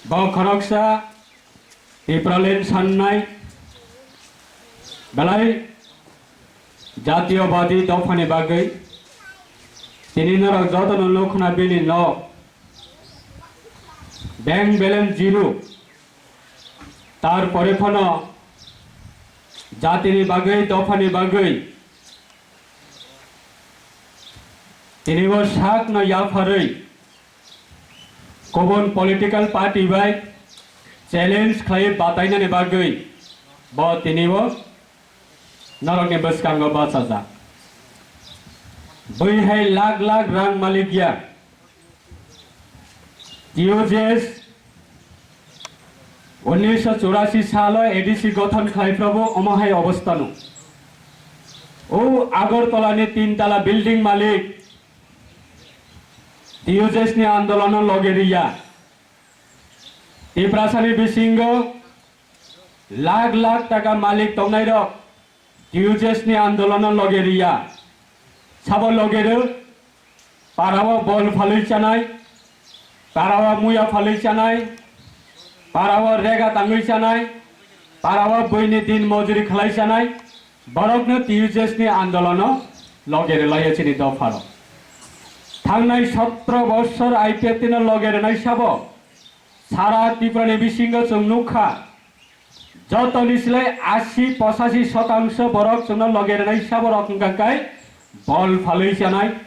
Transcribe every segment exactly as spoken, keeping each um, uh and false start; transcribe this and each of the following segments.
Bo khoroksa Tipraland sannai belai jatiyobadi dophani bagwi tini norok jotono nukhna bini nok bank balance zero. Tarpore phano jatini bagwi, dophani bagwi tini bo sakno yapharwi kubun political party bai challenge khlai batainani bagwi bo tini bo norokni bwskango bachajak. Bui hai lakh lakh rang malik ya. T U J S unnish churasi salo A D C gothon khlai phrobo omo hai obostano. O Agartala ni tin tala building malik T U J S ni andolono loge riya. Tiprasani bisingo lakh lakh taka malik tongnairok T U J S ni andolono loge riya. Sabo loge rw, parao bol phalwi chanai, parao muya phalwi chanai, parao rega tangwi chanai, parao buini din mojuri khlai chanai, borokno T U J S ni andolono loge rwlaiya chini dopharo. Thangnai sotro bossor I P F T no loge rwnai sabo sara Tripura ni bisingo chwng nukha. Jotoni slai asi pochasi shotangso borok chwngno loge rwnai sabo rok wngkha khe bol phalwi chanai,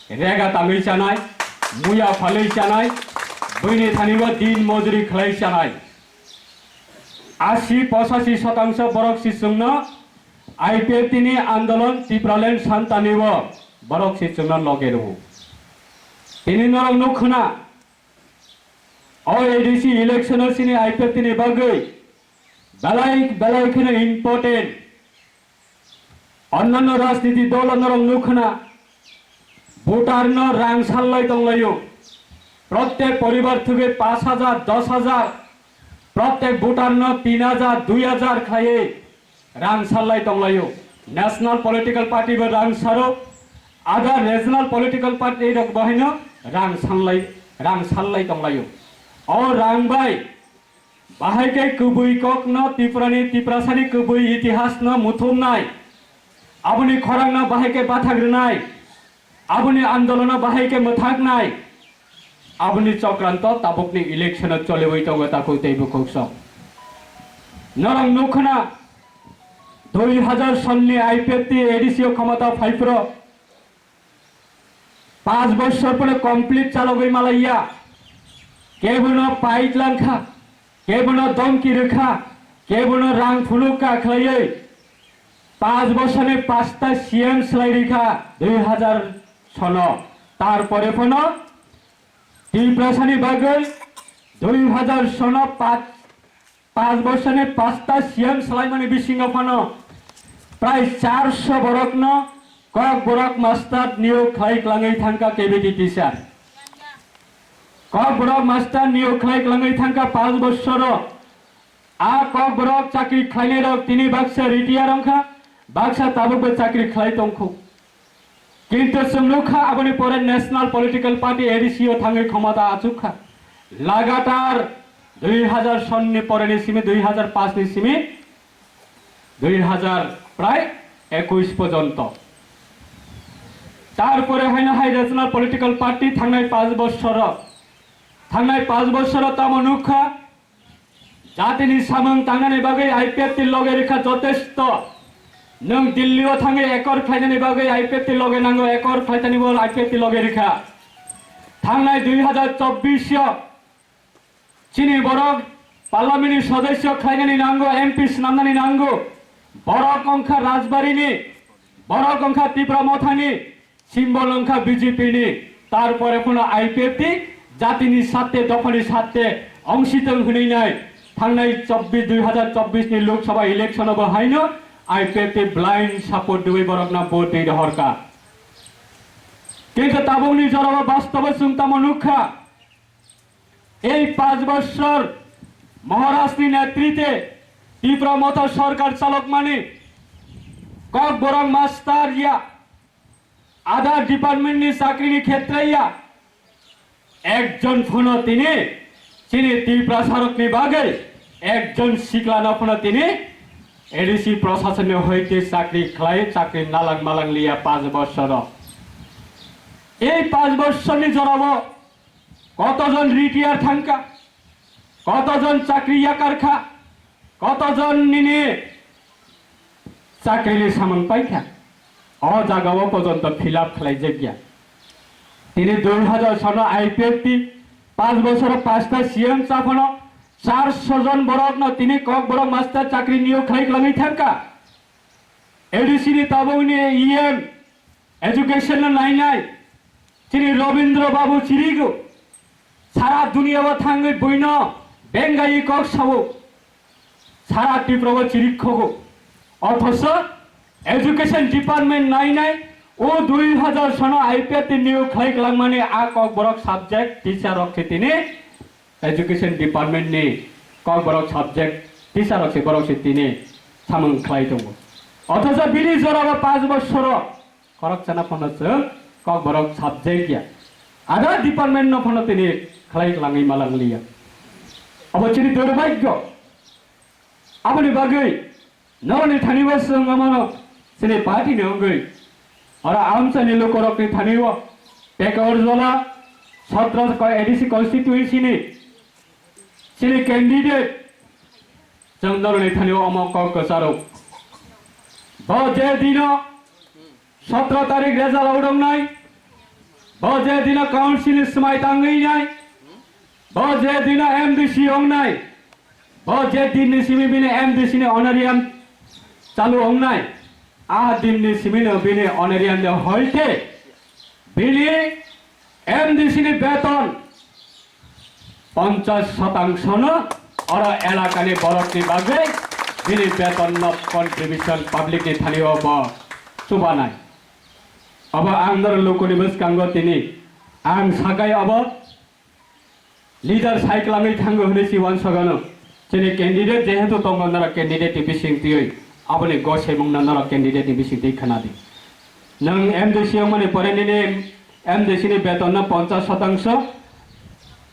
rega tangwi chanai, muya phalwi chanai, buini thanibo din mojuri khlai chanai. Asi pochasi shotangso borok si chwngno I P F T ni andolon Tipraland santanibo borok si chwngno loge rwo. Tini norok nuk khna, o A D C election o chini I P F T ni bagwi belai belai kheno important. Onnanno rajniti dol norok nuk khna, voter no rang sallai tonglaio. Prottek poribar thugwi pash hajar, dosh hajar, prottek voter no tin hajar, dui hajar khlaiwi rang sallai tonglaio. National political party bo rang saro, ada regional political party rok bo haino rang sallai, rang sallai tonglaio. O rang bai bahai khe kubui kokno Tripurani, Tiprasani kubui itihasno muthumnai, aboni khorangno bahai khe bathak rwnai, aboni andolono bahai khe mwthaknai, aboni chokranto tabukni election-o choliwi tongo takhuk tei bukhuk song. Norok nuk khna, dui hajar sonni I P F T A D C o khomota phaiphuru, panch bochor phano complete chalogwi malaiya, kebono pait langkha, kebono domki rwkha, kebono rang phunukka khlaiwi, panch bochorni pasta C M slai rikha dui hajar sono. Tarpore phano Tiprasani bagwi dui hajar sono pach, panch bochorni pasta C M swlaimani bisingo phano prai charso borokno Kokborok master niyok khlai klangwi thangkha K B T teacher. Kokborok master niyok khlai klangwi thangkha panch bochoro. A Kokborok chakri khlainairok tini baksa retire wngkha, baksa tabukbo chakri khlai tongkhu. Kintu chwng nukha, aboni pore National Political Party A D C o thangwi khomota achukha. Lagatar dui hajar sonni poreni simi, dui hajar panch ni simi, dui hajar prai ekush porjonto. Tarpore haino hai Regional Political Party thangnai panch bochoro, thangnai panch bochoro tamo nukha, jatini samung tangnani bagwi I P F T loge rikha jotesto. Nwng Delhi o thangwi ekor khlainani bagwi I P F T loge nango, ekor khlaitani bo I P F T loge rikha. Thangnai dui hajar chobbish o chini borok parliament ni sodosyo khlainani nango, M P swnamnani nango. Borok wngkha Rajbari ni, borok wngkha Tipra Motha ni, symbol wngkha B J P ni, tarpore phano I P F T jatini satte, dophani satte ongsitong hwnwi nai. Thangnai chobbish, dui hajar chobbish ni Lok Sabha election o bo haino I P F T blind support dui borokno vote dei rohorkha. Kintu tabukni jorao bastobo chwng tamo nukha, ei panch bochor Maharajni netritwe Tipra Motha sorkar chalokmani Kokborok master ya, other department ni chakri ni khetre ya, ekjon phano tini Tini Tiprasarokni bagwi ekjon siklano phano tini A D C prosasonni hoite chakri khlai, chakri nalang malang liya panch bochoro. Ei panch bochorni jorao kotojon retire thangkha, kotojon chakri yakarkha, kotojon nini chakrini samung paikha, o jagao porjonto fill up khlaijak ya. Tini dui hajar sono I P F T panch bochoro pasta C M chaphano charso jon borokno tini Kokborok master chakri niyok khlai kwlangwi thangkha. A D C ni tabukni E M education no nainai chini Robindra Babu chirigo, sara duniya o thangwi buino bengai kok sao, sara Tripura o chirik khogo. Othoso education department nainai o dui hajar sono I P F T niyok khlai kwlangmani a Kokborok subject teacher rok se tini education department ni Kokborok subject teacher rok se borok se tini samung khlai tongo. Othoso bini jorao panch bochoro khoroksano phano chwng Kokborok subject ya. Other department no phano tini khlai langwi malang liya. Abo chini durbhagyo. Aboni bagwi norokni thani bo chwng amano chini party ni wngwi oro amchaini lukurokni thani o Pekaur Jola sotro A D C constituency ni chini candidate chwng norokni thani o omo kok kwcharo. Bo je dino sotro tarik result out wngnai, bo je dino council ni swmai tangwi nai, bo je dino M D C wngnai, bo je din ni simi bini M D C ni honorarium chalu wngnai, a din ni simi no bini honorarium de hoite bini M D C ni beton ponchas sotangso no oro elakani borokni bagwi bini betonno contribution public ni thani o bo chubanai. Abo ang norok lukuni bwskango tini ang sakai abo leader sai kwlangwi thango hwnwi si wansugano. Chini candidate jehetu tongo norok candidate ni bising twiwi aboni gosemungno norok candidate ni bising twi khwnadi. Nwng M D C wngmani pore nini M D C ni betonno ponchas sotangso,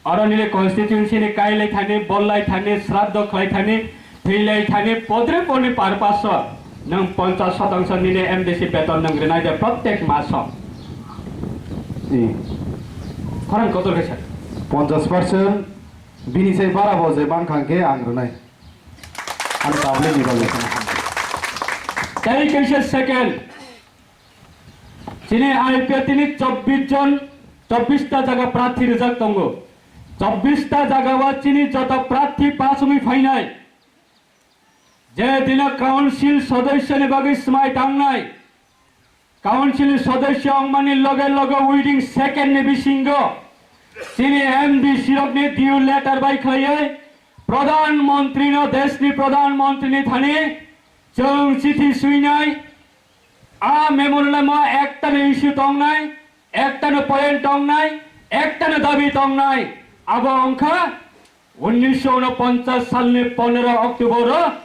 oro nini constituency ni kailai thani, bollai thani, sraddho khlai thani, thwilai thani, podre poni purpose o nwng ponchas sotangso nini M D C beton nwng rinai de prottek maso. Khorang kotor khe sir. Ponchas percent bini sai bara bo je mankha khe ang rinai. Ani public ni bagwi. Tei kaisa second. Chini I P F T ni chobbish jon, chobbish ta jaga prarthi rijak tongo. Chobbish ta jaga o chini joto prarthi pass wngwi phainai. Je dino council sodossyo ni bagwi swmai tangnai, council ni sodossyo wngmani loge loge within second ni bisingo chini M D C rokni due letter bai khlaiwi Pradhan Mantri no, desh ni Pradhan Mantri ni thani chwng chithi swinai. A memorandum o ekta no issue tongnai, ekta no point tongnai, ekta no dabi tongnai. Abo wngkha unnisho unoponchas salni ponero October o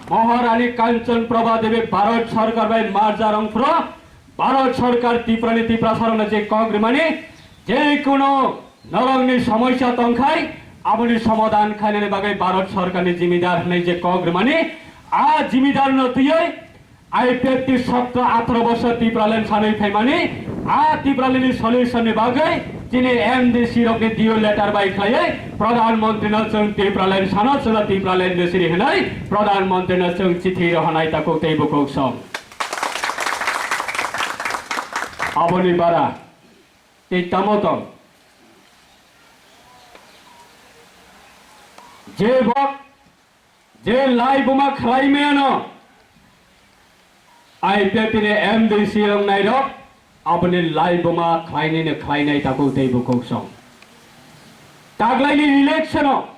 Maharani Kanchan Prabha Devi Bharat Sarkar bai merger wngphuru Bharat Sarkar Tripurani Tiprasarokno je kok rimani, je kuno norokni somosya tongkhai aboni somadhan khainani bagwi Bharat Sarkarni jimidar hwnwi je kok rimani, a jimidarno twiwi I P F T sotro atharo bosor Tipraland sanwi phaimani, a Tipralandni solution ni bagwi chini M D C rokni due letter bai khlaiwi Pradhan Mantri no chwng Tipraland sano, chwngno Tipraland ni siri hwnwi Pradhan Mantri no chwng chithi rohonai takhuk tei bukhuk song. Aboni bara tei tamo tong. Je bok Je laibuma khlai mano, I P F T ni M D C wngnairok aboni laibuma khlainino khlainai takhuk tei bukhuk song. Taglaini election o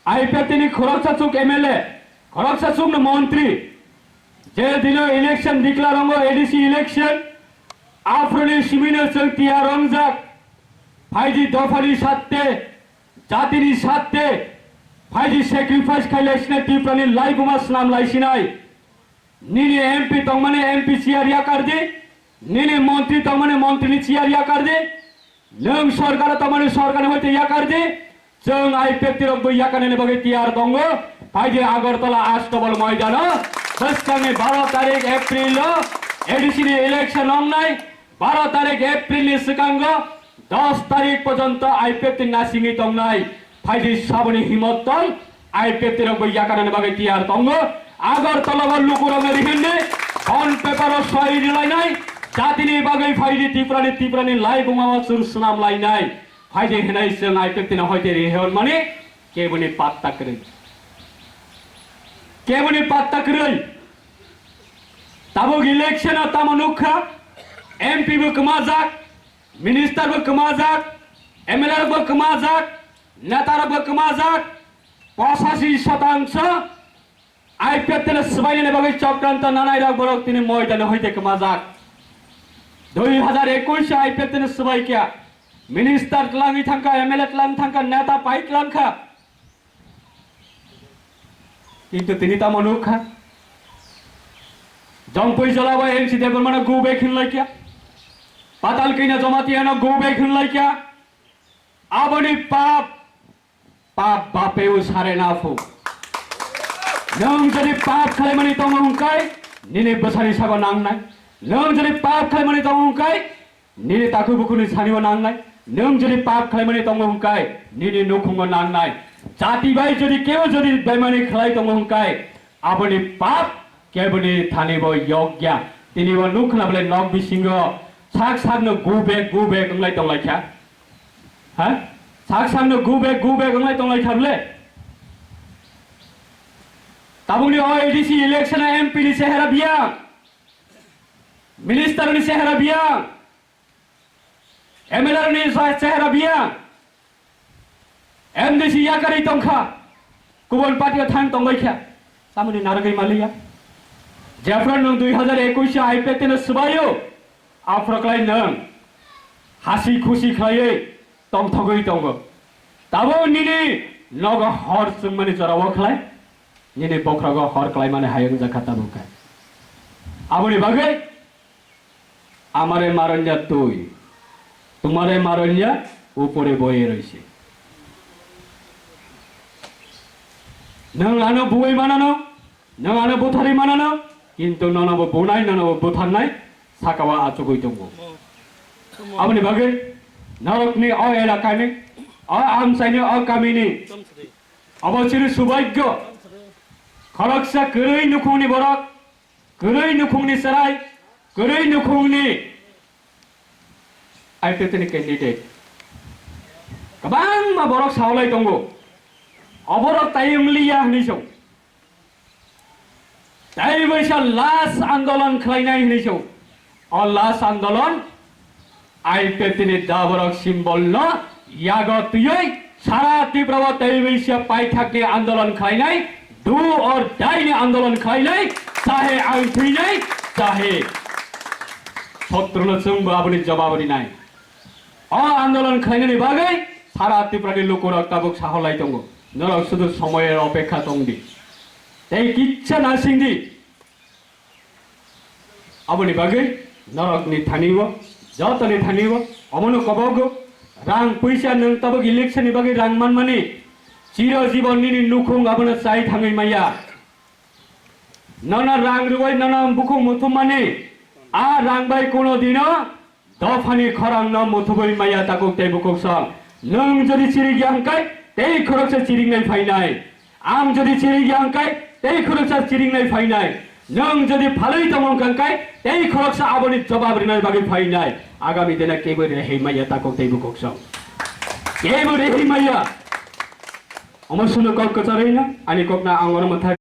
I P F T ni khoroksa chuk M L A, khoroksa chukno montri, je dino election declare wngo A D C election, aphuruni simino chwng tiyar wngjak, phaidi dophani satte, jatini satte phaidi sacrifice khai laisinai, Tiprani laibuma swnam laisinai. Nini M P tongmani M P chair yakar di, nini montri tongmani montrini chair yakar di, nwng sorkaro tongmani sorkarni hoite yakar di, Chwng I P F T rok bo yakarnani bagwi tiyar tongo. Phaidi Agartala Astabal moidano bwskangni baro tarik April o A D C ni election wngnai. Baro tarik April ni swkango dos tarik porjonto I P F T nasingwi tongnai. Phaidi saboni himot tong, I P F T rok bo yakarnani bagwi tiyar tongo. Agartala o lukurokno rihimni bond paper o soi rilainai. Jatini bagwi phaidi Tripurani, Tripurani laibuma o chwng swnam lainai. Phaidi hinai chwng I P F T no hoite rihi hwnmani keboni patta kwrwi. Keboni patta kwrwi. Tabuk election o tamo nukha, M P bo kwmajak, minister bo kwmajak, M L A rok bo kwmajak, neta rok bo kwmajak, pochashi shotangso I P F T no swbainani bagwi chokranto nanai rok borok tini moidano hoite kwmajak. Dui hazar ekush o I P F T no swbai kya, minister twlangwi thangkha, M L A twlang thangkha, neta pai twlangkha. Kintu tini tamo nukha. Jongpui jola bai N C Debbarma no go back hinlai kya. Patal Kanya Jamatia no go back hinlai kya. Aboni pap, pap bapeu sare na phu. Nwng jodi pap khalaimani tongo hwnkai, nini bwsani sago nangnai. Nwng jodi pap khalaimani tongo hwnkai, nini takhuk bukhukni sanibo nangnai. Nwng jodi pap khalaimani tongo hwnkai, nini nukhungo nangnai. Jati bai jodi kebo jodi bemani khalai tongo hwnkai, aboni pap keboni thanibo yokya. Tinibo nukna bole nok bisingo sak sakno go back, go back wnglai tonglaikha. Ha? Sak sakno go back, go back wnglai tonglaikha bole. Tabukni o A D C election o M P ni chehera biyang. Minister ni chehera biyang. M L A ni sa-, chehera biyang. M D C yakarwi tongkha. Kubun party o thang tongbaikha. Tamoni naragwi maliya. Jephru nwng dui hazar ekush o I P F T no swbaio. Aphuru khlai nwng hasi khusi khlaiwi tongthogwi tongo. Tabuk nini nogo hor chwngmani jorao khlai. Nini bokhrogo hor khlaimani hayung jakha tabuk khe. Aboni bagwi amare maronya tui, tumare maronya upore boye roise. Nwng ano buwi manano, nwng ano buthari manano, kintu nono bo bunai, nono bo butharnai, sakao achugwi tongo. Aboni bagwi norokni o elakani, o amchaini, o kamini, obo chini subhagyo. Khoroksa kwrwi nukhungni borok, kwrwi nukhungni chwrai, kwrwi nukhungni I P F T ni candidate. Kwbangma borok saolai tongo. Oborok tai wngliya hwnwi song. Tai waisa last andolon khlainai hwnwi song. O last andolon I P F T ni daborok symbol no yago twiwi sara Tripura o tei waisa paithak ni andolon khlainai, do or die ni andolon khlainai, chahe ang thwinai, chahe sotru no chwng bo aboni jawab rinai. O andolon khlainani bagwi sara Tripura ni lukurok tabuk saholai tongo. Norok sudu somoyer opekha tong di. Tei kicha nasing di. Aboni bagwi norokni thani-o, jotoni thani-o, omono kobogo rang puisa nwng tabuk election ni bagwi rang manmani chiro jibon nini nukhung abono chai thangwi maya. Nono rang rwui nono bukhuk muthumani a rang bai kuno dino dophani khorang no muthubui maya takuk tei bukhuk song. Nwng jodi chirigya hwnkhe tei khoroksa chiringnai phainai. Ang jodi chirigya hwnkhe tei khoroksa chiringnai phainai. Nwng jodi phalwi tongo hwnkhe tei khoroksa aboni jobab rinai bagwi phainai. Agami dina kebo rehei maya takuk tei bukhuk song. Kebo rehei maya. Omo suno kok kwcharwi na ani kokna ang oro mwthai.